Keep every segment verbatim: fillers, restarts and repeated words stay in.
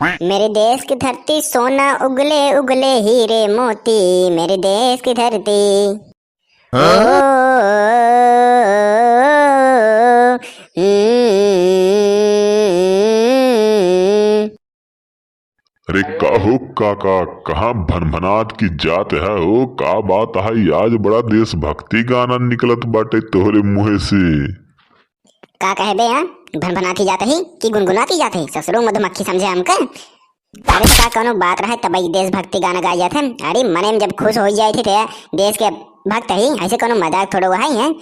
मेरे देश की धरती सोना उगले उगले हीरे मोती, मेरे देश की धरती। ओ, हम्म। अरे का हो काका, कहाँ भनभनात की जात है हो? का बात है, आज बड़ा देशभक्ति गाना निकलत बाटे तोहरे मुँहे से। का कहबे, हाँ? भनभनाती जात ही कि गुनगुनाती जात ही? ससुरो मधुमक्खी समझे हमके? अरे तो का कौनो बात रहे तब ई देशभक्ति गाना गाई जात है? अरे मने में जब खुश हो जाए थे तो देश के भक्त ही, ऐसे कौनो मजाक थोड़ो है, हैं?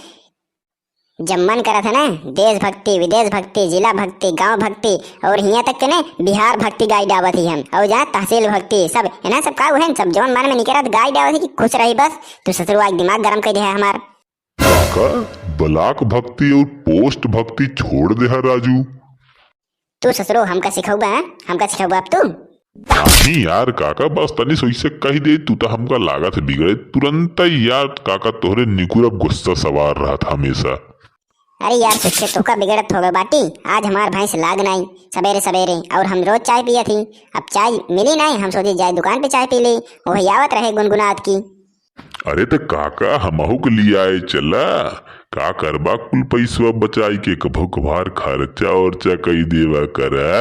जब मन करत है ना, देशभक्ति, विदेश भक्ति, जिला भक्ति, गांव भक्ति और हियां तक के ने बिहार भक्ति गाई डावत ही हम। और जा तहसील भक्ति, सब है ना, सब का उहे सब जौन मन में निकरत गाई डावत ही कि खुश रही बस। तू ससुरो आज दिमाग गरम कर दे है हमार। काका, ब्लॉक भक्ति और पोस्ट भक्ति छोड़ दे है राजू। तू ससुरो हमका सिखौबा, हैं? हमका सिखौबा अब तू? नहीं यार काका, बस तनी सोई से कही दे, तू तो हमका लागत है बिगड़े तुरंत ही यार काका, तोहरे निकुरा गुस्सा सवार रहत हमेशा। अरे यार सुखे, तोका बिगड़त हो गए बाटी, आज हमार भैंस लाग नाई सवेरे सवेरे, और हम रोज चाय पियत ही, अब चाय मिली नाई, हम सोचे जाए दुकान पे चाय पी ले, वही आवत रहे गुनगुनात की। अरे त काका, हमहू के लियाए चला, का करबा कुल पैसवा बचाई के, कभो कभार खर्चा उर्चा कई देवा करा।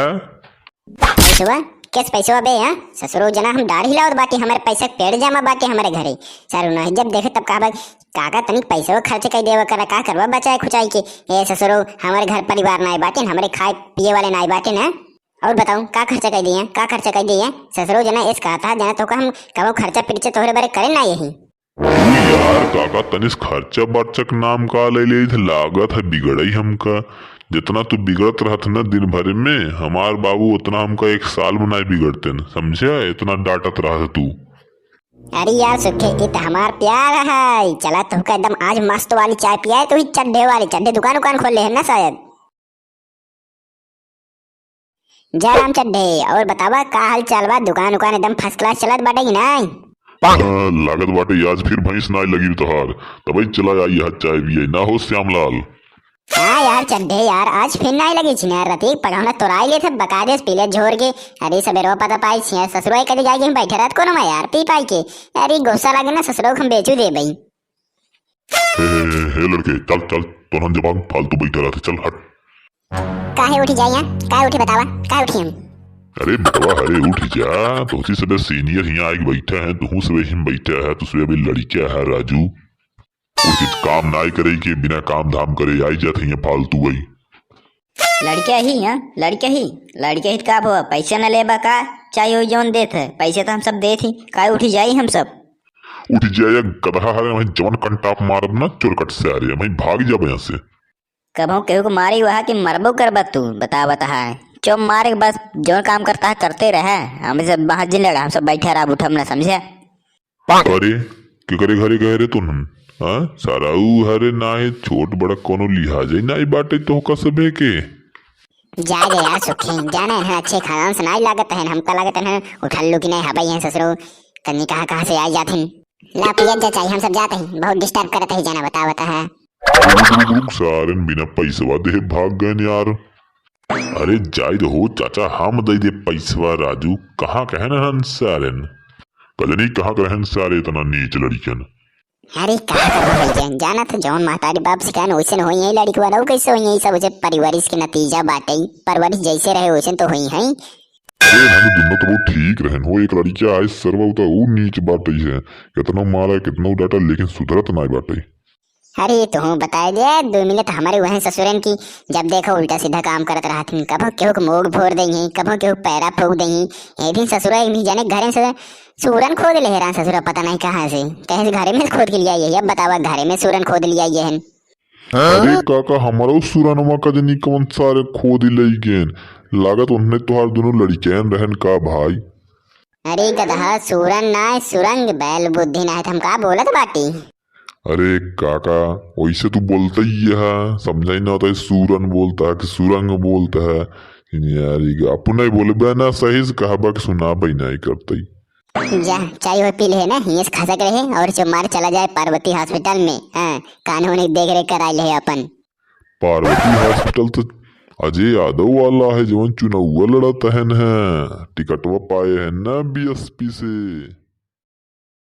पैसवा? किस पैसवा बे, हाँ? ससुरो जना हम डाढ़ हिलावत बाटी, हमारे पैसा के पेड़ जमा बाटे हमारे घरे। सारू नहीं जब देखे तब कहबा, काका तनिक पैसवा खर्च कई देवा करा, का करबा बचाए खुचाई के। ए ससुरो, हमारे घर परिवार नाई बाटे, हमारे खाए पिए वाले नाई बाटे ना। और बताओ, का खर्चा कई दिए, का खर्चा कई दिए? ससुरो जना एस कहता, जना तोका हम कबो खर्चा पिर्चा तोहरे बरे करे ना यही। तू यार काका तनिस खर्चा बर्चा के नाम का ले लेत, लागत है बिगड़ई हमका। जितना तू बिगड़त रहत न दिन भर में, हमार बाबू उतना हमका एक साल में नाई बिगड़ते न, समझे? इतना डांटत रहत तू। अरे यार सुखे, ई त हमार प्यार है, चला तोहका एकदम आज मस्त वाली चाय पियाए, तू ही चड्ढे वाली, चड्ढे दुकान उकान खोल ले है ना शायद। जय राम चड्ढे, और बतावा का हाल चाल बा? दुकान उकान एकदम first class चलत बाटे कि नाई? हाँ, लागत बाटे आज फिर भैंस नाई लगी तोहार, तबई चला आई यहाँ चाय पिए ना हो श्यामलाल। हाँ यार चड्ढे यार, आज फिर नाई लगी छिनार रती पगौना तोराई ले थे बकायदे से पीले झोर के। अरे सबेरवा पता पाई छिया ससुरवा कदे जाएगी हम बैठे रहत कोनो में यार पी पाई के। अरे गुस्सा लागे ना ससुरवा हम बेचू दे भाई। हे, हे, हे, हे लड़के, चल, चल, तोहन जबान फालतू बैठा रहते, चल हट। काहे उठी जाई यहाँ? काहे उठी बतावा? काहे उठी हम? अरे बेटवा, अरे उठ जा, तोहसी सबे senior हियाँ आइके बैठा है, तुहू सबे हिम बैठा है, तू सबे अभी लड़का है राजू। उचित काम नाई करे के, बिना काम धाम करे आई जात हियाँ फालतू आई। लड़का ही, हाँ? लड़का ही? लड़का ही त का भवा? पैसा न लेबा का? चाहे वही जौन देत है, पैसे तो हम सब देत ही, काहे उठी जाई हम सब? उठ जाए गदहा, हरे वहीं जवन कंटाप मारब ना चोरकट से, अरे वहीं भाग जाबे यहाँ से। कबहू केहू को मारी वहा कि मरबो करबा तू, बतावत है। चुप मारे के बस, जौन काम करता है करते रहे, हम सब बाहर जिन लड़ा, हम सब बैठे रहा उठब ना समझे। अरे केकरे घरे गए रे तुनन? हाँ सारा ऊ हरे ना है, छोट बड़ा कोनो लिहाज ही नाई बाटे तोहका सभे के। जा जा यार सुखी, जाने हैं अच्छे खानदान से नाई लागत है, हमका लागत है उठल लुकी नाई हवाई है ससुरो, कन्नी कहाँ कहाँ से आई जात हैं। ला पियत जा चाही, हम सब जात ही, बहुत disturb करत ही जाना बतावत है। रुक, रुक, रुक, सारन बिना पैसवा देहे भाग गए यार। अरे जाए दे हो चाचा, हम दे दे पैसवा राजू, कहाँ कहन हन सारन? कजनी कहाँ के रहन सारे इतना नीच लड़कियन। अरे का करबो भैया, जाना तो जौन महतारी बाप से कहन वैसे न होई है लड़कवा, रहो कैसे होई है, सब उसे परिवरिश के नतीजा बाटे, परवरिश जैसे रहे वैसे तो होई है। अरे हम दोनों तो बहुत ठीक रहन हो, एक लड़किया आए सरवा उता वो नीच बाटे है, कितनो मारा कितनो डांटा लेकिन सुधरत नाई बाटे। अरे तुहूँ बताए दे, दो मिनट हमारे वहीं ससुरन की, जब देखो उल्टा सीधा काम करत रहत हैं, कभो केहू के मोग फोर दई हैं, कभो केहू पैरा फूक दई हैं। एक दिन ससुरा एक दिन जाने घरे से सूरन खोद ले रहन ससुरा, पता नहीं कहाँ से, कहीं से घरे में खोद के लिया ये, अब बतावा घरे में सूरन खोद लिया ये हैं। अरे काका, हमारो सूरनवा का जनी कौन सारे खोद ले गेन, लागत उन्हें तोहार दोनों लड़कियां रहन का भाई? अरे गदहा, सूरन ना है, सुरंग, बैल बुद्धि ना है, तो हम का बोलत बाटी? अरे काका, वैसे तू बोलते ही है, समझा ही ना होता है, सूरन बोलता है कि सुरंग बोलता है। यार, ये अपने बोले बिना सही से कहबा कि सुना भाई नहीं करते। जा, चाय हो पी ले ना, हियस खसक रहे और चुमार चला जाए पार्वती हॉस्पिटल में। हाँ, कानूनी देख रेख कराई ले अपन। पार्वती हॉस्पिटल तो अजय यादव वाला है, जवन चुनौवा लड़त हन है, टिकटवा पाए है ना बीएसपी से।